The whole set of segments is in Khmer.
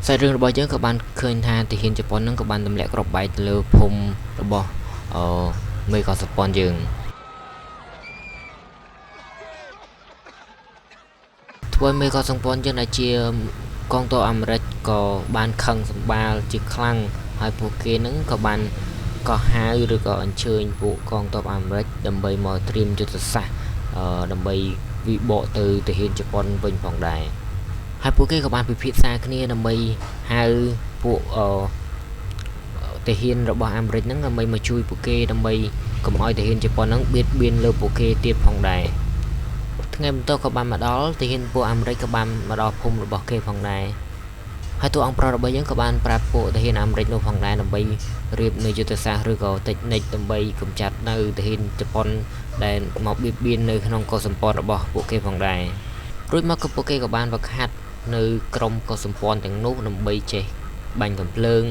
សាច់រឿងរបស់យើងក៏បានឃើញថាទាហានជប៉ុនហ្នឹងក៏បានទម្លាក់គ្រាប់បែកទៅលើភូមិរបស់អឺមេកោះសម្ព័ន្ធយើងធ្វើឲ្យមេកោះសម្ព័ន្ធយើងដែលជាកងទ័ពអាមេរិកក៏បានខឹងសម្បាល់ជាខ្លាំងហើយពួកគេហ្នឹងក៏បានកោះហៅឬក៏អញ្ជើញពួកកងទ័ពអាមេរិកដើម្បីមកត្រៀមយុទ្ធសាស្ត្រដើម្បីវិបកទៅទាហានជប៉ុនវិញផងដែរហើយពួកគេក៏បានពិភាក្សាគ្នាដើម្បីហៅពួកទាហានរបស់អាមេរិកហ្នឹងដើម្បីមកជួយពួកគេដើម្បីកុំឲ្យទាហានជប៉ុនហ្នឹងបៀតបៀនលើពួកគេទៀតផងដែរថ្ងៃបន្ទាប់ក៏បានមកដល់ទាហានពួកអាមេរិកក៏បានមកដល់ភូមិរបស់គេផងដែរហើយតួអង្គប្រុសរបស់យើងក៏បានប្រាប់ពួកទាហានអាមេរិកនោះផងដែរដើម្បីរៀបនៅយុទ្ធសាស្ត្រឬក៏តិចនិចដើម្បីកម្ចាត់នៅទាហានជប៉ុនដែលមកបៀតបៀននៅក្នុងកុសសម្ព័ន្ធរបស់ពួកគេផងដែររួចមកក៏ពួកគេក៏បានវឹកហាត់នៅក្រុមកុសសម្ព័ន្ធទាំងនោះដើម្បីចេះបាញ់កំភ្លើង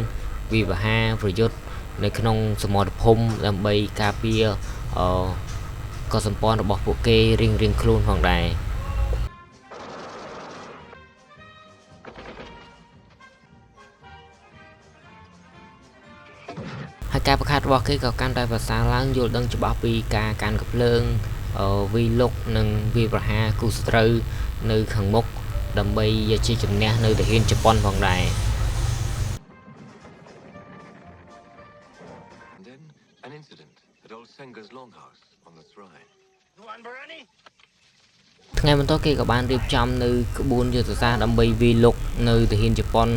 វិវហាប្រយុទ្ធនៅក្នុងសមរភូមិដើម្បីការពារកុសសម្ព័ន្ធរបស់ពួកគេរៀងៗខ្លួនផងដែរហើយការប្រខាត់របស់គេក៏កាន់តែប្រសើរឡើងយល់ដឹងច្បាស់ពីការកាន់កំភ្លើងវីលុកនិងវាប្រហារគូសត្រូវនៅខាងមុខដើម្បីយកជាជំនះនៅទាហានជប៉ុនផងដែរ And then an incident at old Senga's longhouse on the shrine. ថ្ងៃបន្ទាប់គេក៏បានរៀបចំនៅក្បួនយុទ្ធសាស្ត្រដើម្បីវាយលុកនៅទាហានជប៉ុន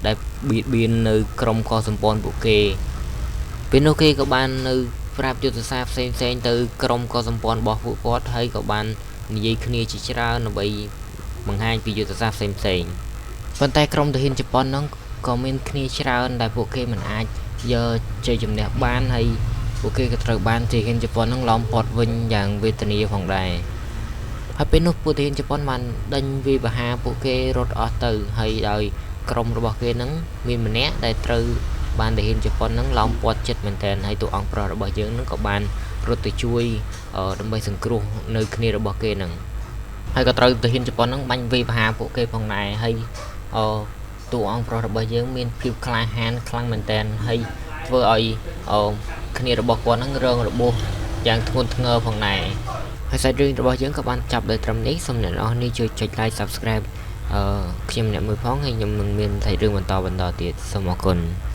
ដែលបៀតបៀននៅក្រុមកុសសម្ព័ន្ធពួកគេពេលនោះគេក៏បាននៅប្រាប់យុទ្ធសាស្ត្រផ្សេងៗទៅក្រុមកុសសម្ព័ន្ធរបស់ពួកគាត់ហើយក៏បាននិយាយគ្នាជាច្រើនដើម្បីបង្ហាញពីយុទ្ធសាស្ត្រផ្សេងៗប៉ុន្តែក្រុមទាហានជប៉ុនហ្នឹងក៏មានគ្នាច្រើនដែលពួកគេមិនអាចយកជ័យជំនះបានហើយពួកគេក៏ត្រូវបានទាហានជប៉ុនហ្នឹងឡោមព័ទ្ធវិញយ៉ាងវេទនាផងដែរហើយពេលនោះពួកទាហានជប៉ុនបានដេញវាយប្រហារពួកគេរត់អស់ទៅហើយដោយក្រុមរបស់គេហ្នឹងមានម្នាក់ដែលត្រូវបានទាហានជប៉ុនហ្នឹងឡោមព័ទ្ធចិត្តមែនទែនហើយតួអង្គប្រុសរបស់យើងហ្នឹងក៏បានរត់ទៅជួយដើម្បីសង្គ្រោះនៅគ្នារបស់គេហ្នឹងហើយក៏ត្រូវទាហានជប៉ុនហ្នឹងបាញ់វាយប្រហារពួកគេផងដែរហើយតួអង្គប្រុសរបស់យើងមានភាពក្លាហានខ្លាំងមែនទែនហើយធ្វើឲ្យគ្នារបស់គាត់ហ្នឹងរងរបួសយ៉ាងធ្ងន់ធ្ងរផងដែរហើយសាច់រឿងរបស់យើងក៏បានចាប់ដោយត្រឹមនេះសូមអ្នកនរគ្នាជួយចុច like subscribe ខ្ញុំអ្នកមួយផងហើយខ្ញុំនឹងមានសាច់រឿងបន្តទៀតសូមអរគុណ។